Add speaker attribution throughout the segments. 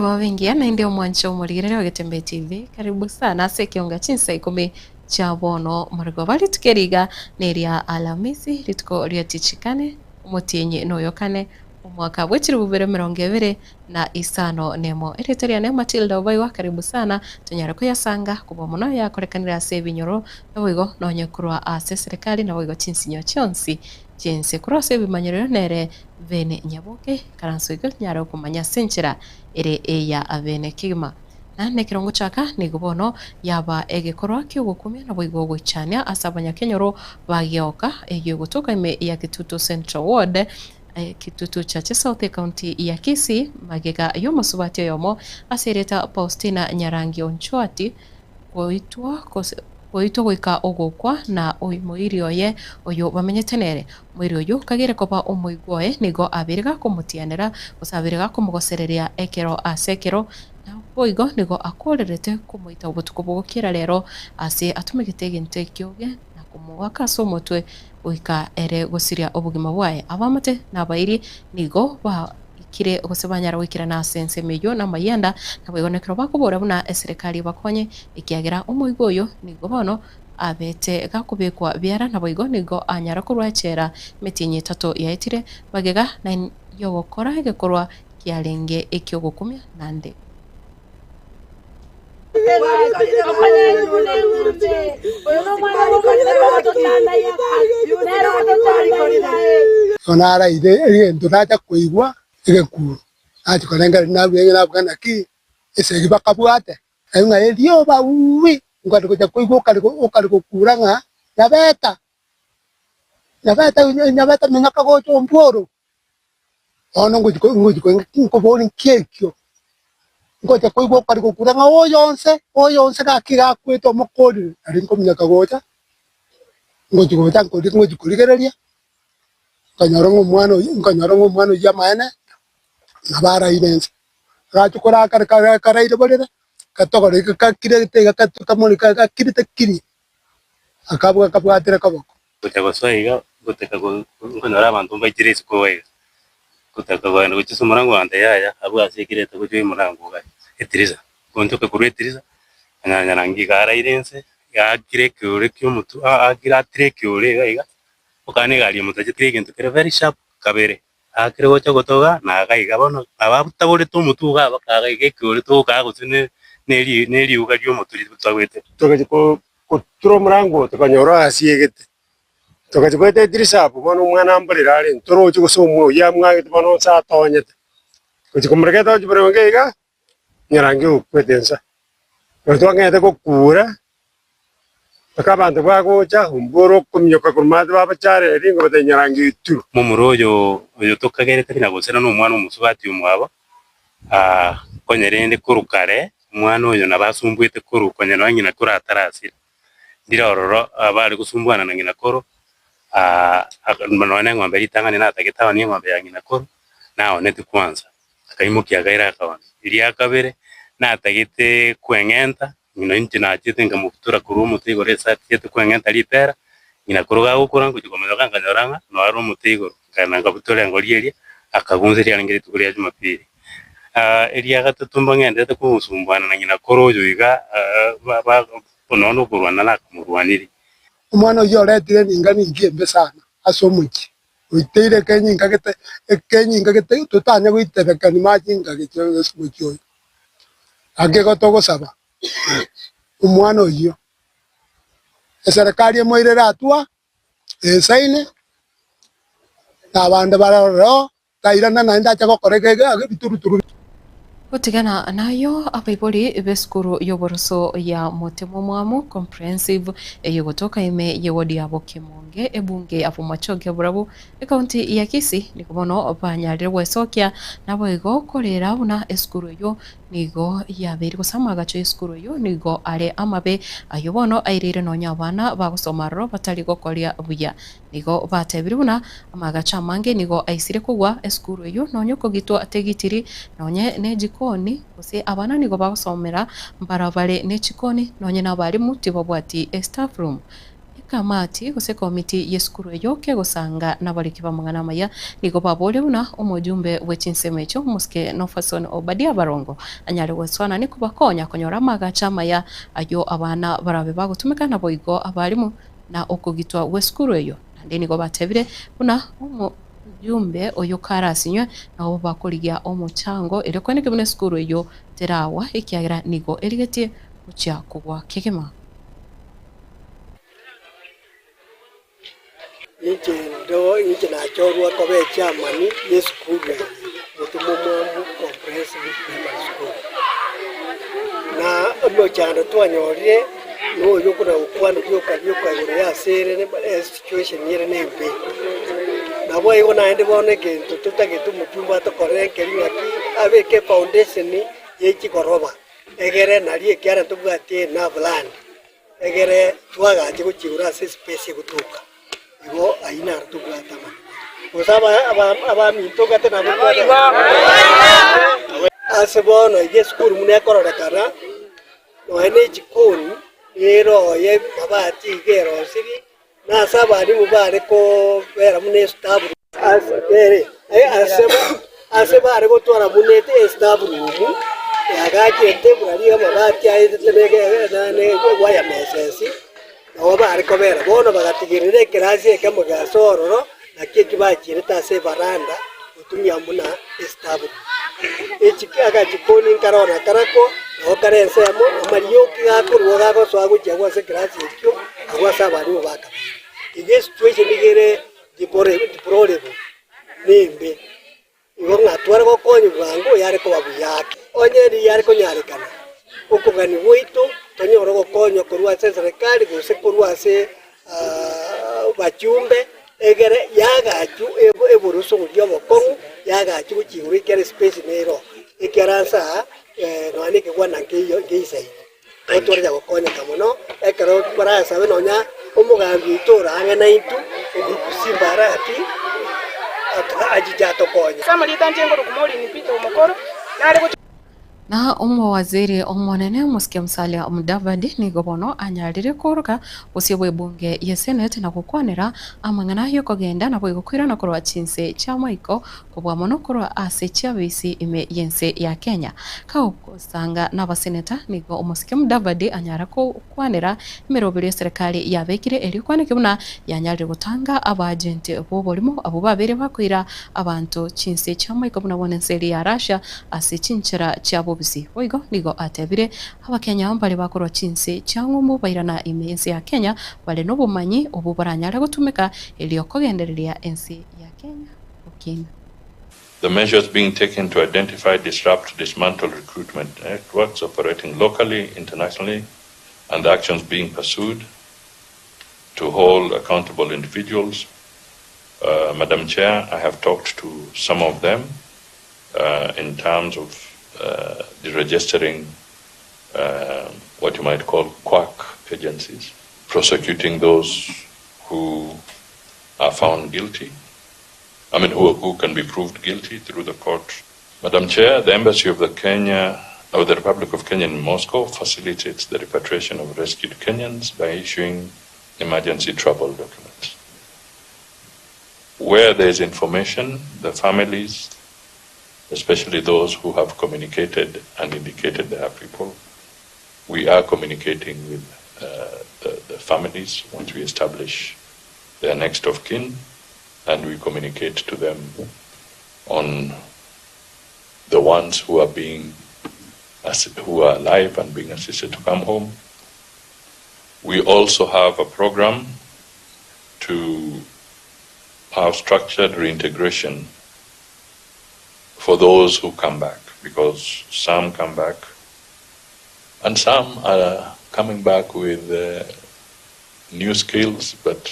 Speaker 1: Emeremo engiya naende omwanche omorigereria o Getembe TV, karibu sana ase ekionga chinsa ikomi chia bono morogoba. Rituko eri iga neria Alamisi, rituko ria tichikane, omotienyi noyo kane, omwaka bwe chilifu bibere emerongo ebere na isano nemo. Erieta riane Matilda Obaigwa, karibu sana tonyare koyasanga kobua mono yakorekanire ase ebinyoro naboigo nonye korwa ase eserekari naboigo chinsinyo chionsi chi'ense. Korwa ase ebimanyererio nere Bene Nyaboke, ikaranso igo nyare okomanya ase enchera ere eya bene kegima. Na nekero ngochaka nigo bono yaba egekorwa ki'ogokumia naboigo ogoichania ase abanyakenyoro ba Geoka, eyio egotoka ime ya Kitutu Central Ward, Kitutu Chache South Ecounty ya Kisii, magega y'omosubati oyomo ase erieta Paustina Nyarangi Onchwati goitwa goitwa goika ogokwa na omoiri oye oyo bamenyete nere. Omoiri oyio kagere koba omoigwa oye nigo abeire gakomotianera gose abeire gakomogosereria ekero ase ekero, naboigo nigo akoorerete komoita obotuko bogokiera rero ase atumegete egento ekioge na komoaka ase omotwe goika ere gosiria obogima bwaye. Abaamate na abairi nigo baikire gose banyara goikerana ase ensemo eyio namayianda, naboigo nekero bakobora buna eserekari ebakonye, ekiagera omoigwa oyo nigo bono abete gakobekwa biara, naboigo nigo anyara korwa echela emetienyi etato yaetire magega na yogokora egekorwa kiarenge ekiogokumia naende.
Speaker 2: Igo naraire egento nacha koigwa egekuro, nachia korengereria nabua ng'a nabua naki esegi bakabwate, nario ng'a erioba wuuwi, nkare gocha koigwa okare okare gokura ng'a nyabeta, nyabeta nyabeta minyoka gocha ombworo. Bono ngochi ko ngochi ko nkoboria nki ekio, ngocha koigwa okare gokura ng'a oyo onse, oyo onse gaki iga akwete omokorire, nari nkominyoka gocha, ngochi gocha nkori ngochi korigereria, nkanyora ng'a omwana oyio nkanyora ng'a omwana oyio amaene, nabo araire inse. Agacha korakara kara karaire borere, gatogore gakirete iga kamori gakirete kiri, akabua kabwatire koboko.
Speaker 3: Gocha gosoa iga, gotaka nkonyora abanto mbaichire isiko iga iga, gotaka kogenda gochia ase omorango ogante yaya, abwo ase ekirete gochia omorango iga etirisa, gonchoka korwa etirisa, nkanyora nyarangi iga araire inse, aakire ekeore kia omotwe aakire atire ekeore iga iga, okana egari emotachete egento kere very sharp kabere, aakire gocha gotoga na iga iga bono nabo abutaborete omotwe iga mpaka iga iga ekeore togokaa gose ne ne eriuga ria omotwe ritagwete.
Speaker 4: Togachia gotura omorango oyo tokanyora oasiegete, togachia goeta edirisa abwo bono omwana amborere are ntoroche gose omwe oyio amwagete bono onsi atonyete. Gochia komoreka etochi boronge iga, nyarangi okwete inse. Ekero twang'ete gokura, mpaka abanto bagocha, ombworo okominyoka korwa maate babachareria ngobatebia nyarangi oitirwe.
Speaker 3: Momura oyo oyo tokagerete buna gose nomwana omosubati omwabo, konya rende korwa kare Omwana oyo nabo asumbuete korwa konya nonya ng'ina koro atarasira. Ndire ororo abare gosumbuana na ng'ina koro, nonya na eng'ombe ritang'ani natagete aonie eng'ombe ya ng'ina koro, naoneti kwanza, akaimokia akaira akaonia. Eria kabere, natagete kweng'enta, ng'ina inche nachete nkamobutora korwa omote igoro esati chiete kweng'enta ripera, ng'ina koro gagokora ngochia komonyoka nkanyora ng'a noyo are omote igoro, nkaenda nkabutora engori eria, akagunsa riarenge rituko ria jumapili. Eria gatato mbang'enderete kogosumbuana na ng'ina koro oyo iga, nonya nokorwana nakamorwanirie.
Speaker 2: Omwana oyio oretire ring'ana inki embe sana ase omochie, oiteire ekenyinga gete ekenyinga gete totanya goitebekani machinga gete ase omochie oyo. Gaki igo togosaba omwana oyio, eserekari emoirere hatua esaine, na abande barore oo. Tairana naende ache gokora ebituruturu.
Speaker 1: Gotigana nayio, abaibori b'esukuru y'oboroso ya Motemomwamu Comprehensive eyegotoka ime y'ewodi ya Bokimonge, ebunge ya Bomachoge Borabu, ekaunti ya Kisii, nigo bono banyarire gwesokia naboigo korera buna esukuru eyio nigo yabeire gose amaagacho y'esukuru eyio nigo are amabe, ayio bono aireire nonya abana bagosoma aroro batari gokoria buya. Nigo batebirie buna amaagacho amange nigo aisire kogwa esukuru eyio nonya okogitwa tegitiri nonye ne jikoni gose abana nigo bagosomera mbarabare ne chikoni nonye nabarimu tibabwati estaff room. Ekamati gose ekomiti y'esukuru eyio kegosanga nabariki b'amang'ana amaya nigo baboria buna omojumbe bwe chinsemo echio omosike Nofason Obadia Barongo anyare gosoanani kobakonya konyora amagacho amaya ayio abana barabe bagotumeka naboigo abalimu na okogitwa gw'esukuru eyio. Naende nigo batebire buna omojumbe oyio karasinywe nabo bakorigia omochango erio koeneke buna esukuru eyio teragwa ekiagera nigo erigetie gochia kogwa kegima.
Speaker 2: Inche ndo inche nachorwa koba echairman y'esukuru eye, Motomomwamu Comprehensive Primary School. Na omochando twanyorire noyo okona gokwana rioka rioka igoro ya ase ere esituation ere nembe. Naboigo naende bono egento totagete omochumba atokorere nkeri ng'aki abeke efoundation ye chigoroba, egere nario ekiara ntobwati enough land. Egere twagache gochia igoro ase espace egotoka, igo ayio naro tobwate amang'ana. Gose abaminto gete nabo tobwate Ase bono iga esukuru buna ekororekana, nonya ne echikoni ere oye mabati iga erosirie, na ase abalimu bare kobera buna estaff ase bare gotwara buna estaff room, yagachire temporary amabati aetete ne wire meshes, nabo bare kobera. Bono bagatigerera ekerasi ekemo giase ororo, naki eki bachierete ase evaranda gotumia buna estaff room. Agachikoni nkare na karako, nabo kare ensemo, amarioki gakorwa gagosoa gochia agwo ase ekerasi ekio, agwo ase abalimu bakabeire. Iga esituation nigo ere deplorable, nembe, igo ng'a tware gokonywa bwango yare koba buya ake. Onye riria konyarekana, okogania gwaito tonyore ogokonywa korwa ase eserekari gose korwa ase bachumbe, egere yagachwa eboroso boria obokong'u, yagachwa gochia igoro ekiagera espace nero, ekiagera ase aa nonya na ekegwana nkeiyo nkeisaini. Igo twarenge gokonyeka mono ekero barasabe nonya omogambi oito ore ang'e naintwe, okorokwa Simba Arati, achiche atokonye.
Speaker 5: Ase amarieta anche nkorokwa Maureen Peter Omokoro, nare gocha.
Speaker 1: Na omowaziri omonene omosike Musalia Mudavadi nigo bono anyarire kooroka bosio bw'ebunge ye Senate na gokwanera amang'ana y'okogenda naboigo koirana korwa chinse chi'amaiko kobua mono korwa ase chiabisi ime y'ense ya Kenya. Kagosanga n'abaseneta nigo omosike Mudavadi anyara gokwanera emeroberio eserekari yabekire erio kwaneke buna yanyarire gotanga abaagenti b'oborimo abwo babeire bakoira abanto chinse chi'amaiko buna bono ense eria ya Russia ase chinchera chia bobisi. Boigo nigo atebire, Abakenya mbare bakorwa chinse chia ng'umbu bairana ime y'ense ya Kenya bare nobomanyi obwo baranyare gotumeka erio kogendereria ense ya Kenya gokina.
Speaker 6: The measures being taken to identify, disrupt, dismantle recruitment networks operating locally, internationally, and the actions being pursued to hold accountable individuals. Uh, Madam Chair, I have talked to some of them uh, in terms of uh, deregistering uh, what you might call quack agencies, prosecuting those who are found guilty, I mean, who, who can be proved guilty through the court. Madam Chair, the Embassy of the Kenya of the Republic of Kenya in Moscow facilitates the repatriation of rescued Kenyans by issuing emergency travel documents. Where there is information, the families, especially those who have communicated and indicated they are people, we are communicating with uh, the, the families once we establish their next of kin and we communicate to them on the ones who are being who are alive and being assisted to come home. We also have a program to have structured reintegration for those who come back, because some come back and some are coming back with new skills, but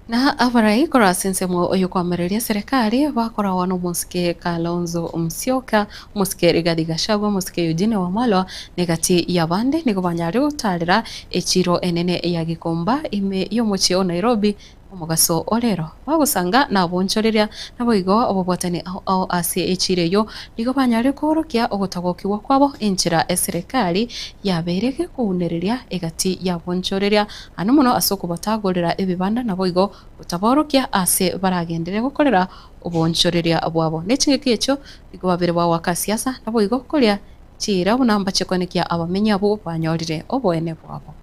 Speaker 1: Na abarai korwa ase ensemo y'okoamereria eserekari bakoragwa nomosike Kalonzo Musyoka, omosike Rigathi Gachagua, omosike Eugene Wamalwa na egati y'abande nigo banyarire gotarera echiro enene ya Gikomba ime y'omochie o Nairobi. Omogaso o rero bagosanga nabonchoreria, naboigo obobwatani ao ao ase echiira eyio nigo banyare koorokia ogotagokigwa kwabo enchera eserekari yabeire gekounereria egati yabonchoreria ane mono ase okobatagorera ebibanda naboigo gotabaorokia ase baragenderere gokorera obonchoreria bwabo. Ne chingaki echio nigo babere bagoaka siasa naboigo koria chiira buna mbache koenekia abamenyi abwo banyorire oboene bwabo.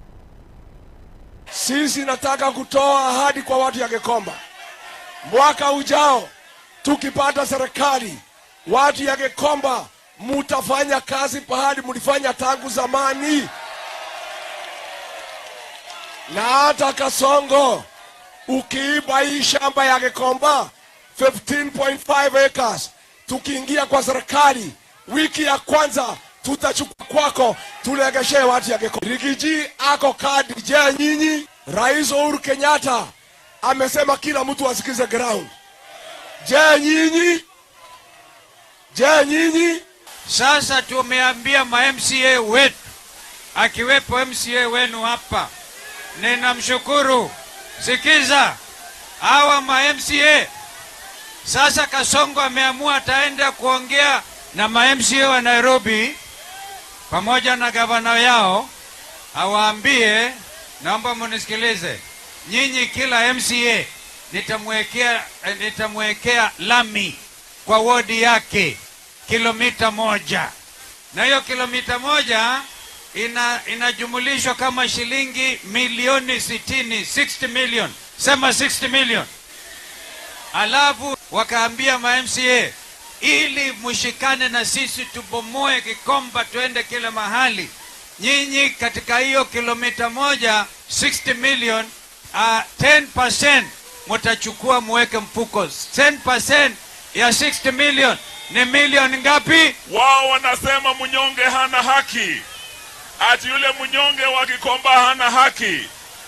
Speaker 7: Sisi nataka kutoa ahadi kwa watu ya Gikomba, mwaka ujao tukipata serikali, watu ya Gikomba mutafanya kazi pahali mlifanya tangu zamani, na hata Kasongo ukiiba hii shamba ya Gikomba 15.5 acres, tukiingia kwa serikali wiki ya kwanza tutachukua kwako, tulegeshe watu ya Gikomba. Rigiji ako kadi. Je, nyinyi? Rais Uhuru Kenyatta amesema kila mtu asikize ground. Je, nyinyi? Je, nyinyi?
Speaker 8: Sasa tumeambia ma MCA wetu, akiwepo MCA wenu hapa, ninamshukuru. Sikiza hawa ma MCA sasa. Kasongo ameamua ataenda kuongea na ma MCA wa Nairobi pamoja na gavana yao, awaambie, naomba munisikilize nyinyi, kila MCA nitamwekea nitamwekea lami kwa wodi yake kilomita moja, na hiyo kilomita moja ina inajumulishwa kama shilingi milioni 60, 60 million, sema 60 million. Alafu wakaambia ma MCA ili mshikane na sisi tubomoe Gikomba tuende kila mahali. Nyinyi katika hiyo kilomita moja 60 million, 10% mutachukua muweke mfuko. 10% ya 60 million ni milioni ngapi?
Speaker 9: Wao wanasema mnyonge hana haki, ati yule mnyonge wa Gikomba hana haki.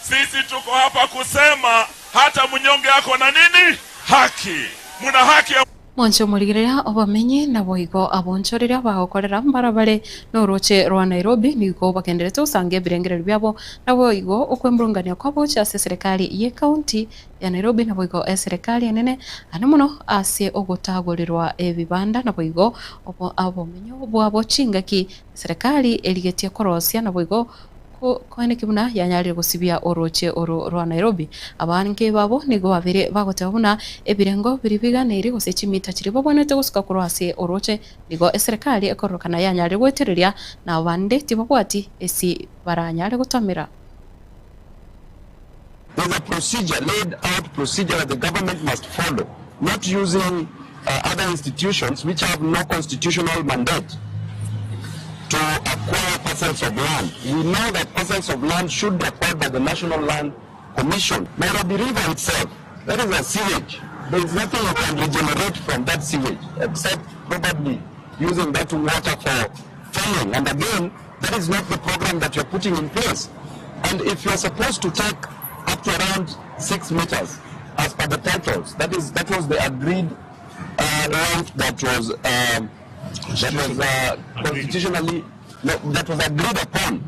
Speaker 9: Sisi tuko hapa kusema hata mnyonge ako na nini? Haki. Muna haki ya
Speaker 1: Mwanche omorigereria obamenyi naboigo abonchoreria bagokorera mbarabare na oroche rwa Nairobi nigo bagenderete gosanga ebirengererio biabo naboigo okwemurungania kwabo gochia ase eserekari ye county ya Nairobi naboigo eserekari enene ane mono ase ogotagorerwa ebibanda naboigo obo obomenyo bwabo chingaki eserekari erigetie korosia naboigo koeneki buna yanyarire gosibia oroche oro rwa Nairobi. Abange babo nigo babere bagoteba buna ebirengo biri biganeiri gose chimita chiri babwenerete gosuka korwa ase oroche nigo eserekari ekororokana yanyarire goetereria na abande tibabwati esi baranyare gotamera.
Speaker 10: There's a procedure, laid out procedure that the government must follow, not using other institutions which have no constitutional mandate to acquire parcels of land. We know that parcels of land should be acquired by the National Land Commission. Nairobi River itself, that is a sewage. There is nothing you can regenerate from that sewage except probably using that water for farming. And again, that is not the program that you're putting in place. And if you're supposed to take up to around 6 meters, as per the titles, that is, that was the agreed length that was constitutionally, no, that was agreed upon.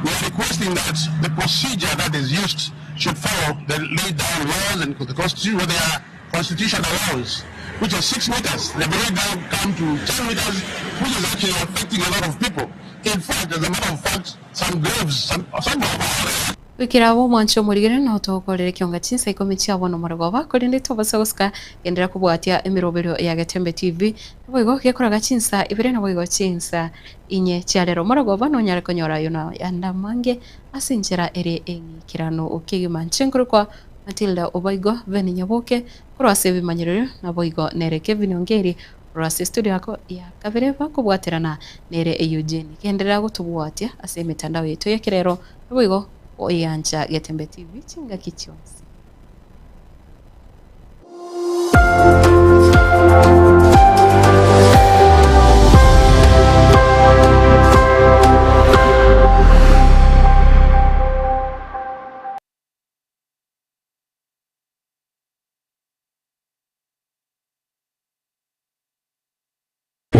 Speaker 11: We are requesting that the procedure that is used should follow the laid down laws and the constitution, where their constitution allows, which is 6 meters. They may now come to 10 meters, which is actually affecting a lot of people. In fact, as a matter of fact, some graves, some of our
Speaker 1: Goikera abwo omwancho omorigere na otogokorera ekionga chinsa ikomi chia bono morogoba, korende tobasa gosika genderera kobwatia emeroberio ya Getembe TV, naboigo gekoraga chinsa ibere naboigo chinsa inye chia rero morogoba nonyare konyora ayio na ayande amange ase enchera ere eng'ikeranu kegima. Inche nkorokwa Matilda Obaigo Beni Nyaboke korwa ase ebimanyererio naboigo nere Kevin Ongeri korwa ase estudio yako ya kabere bakobwaterana nere Eugene. Genderera gotobwatia ase emetandao yaito y'ekerero naboigo oyeancha Getembe TV chingaki chionsi.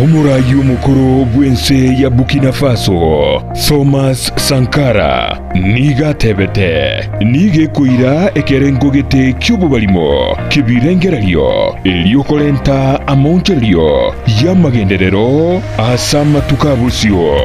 Speaker 12: Omoraai omokoro bw'ense ya Burkina Faso, Thomas Sankara, nigo atebete, Nigo ekoira ekerengo gete ki'obobarimo ki'ebirengererio erio korenta amaonchorerio y'amagenderero ase amatuko a bosio.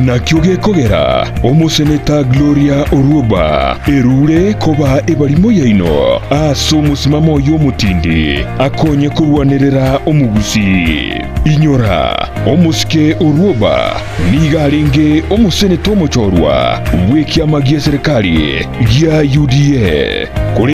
Speaker 12: Nakio gekogera omoseneta Gloria Orwoba erure koba ebarimo yaino ase omosimamo oye omotindi akonye korwanerera omogusii. Inyora, omosike Orwoba nigo arenge omoseneta omochorwa bw'ekiama gi'eserekari gia UDA.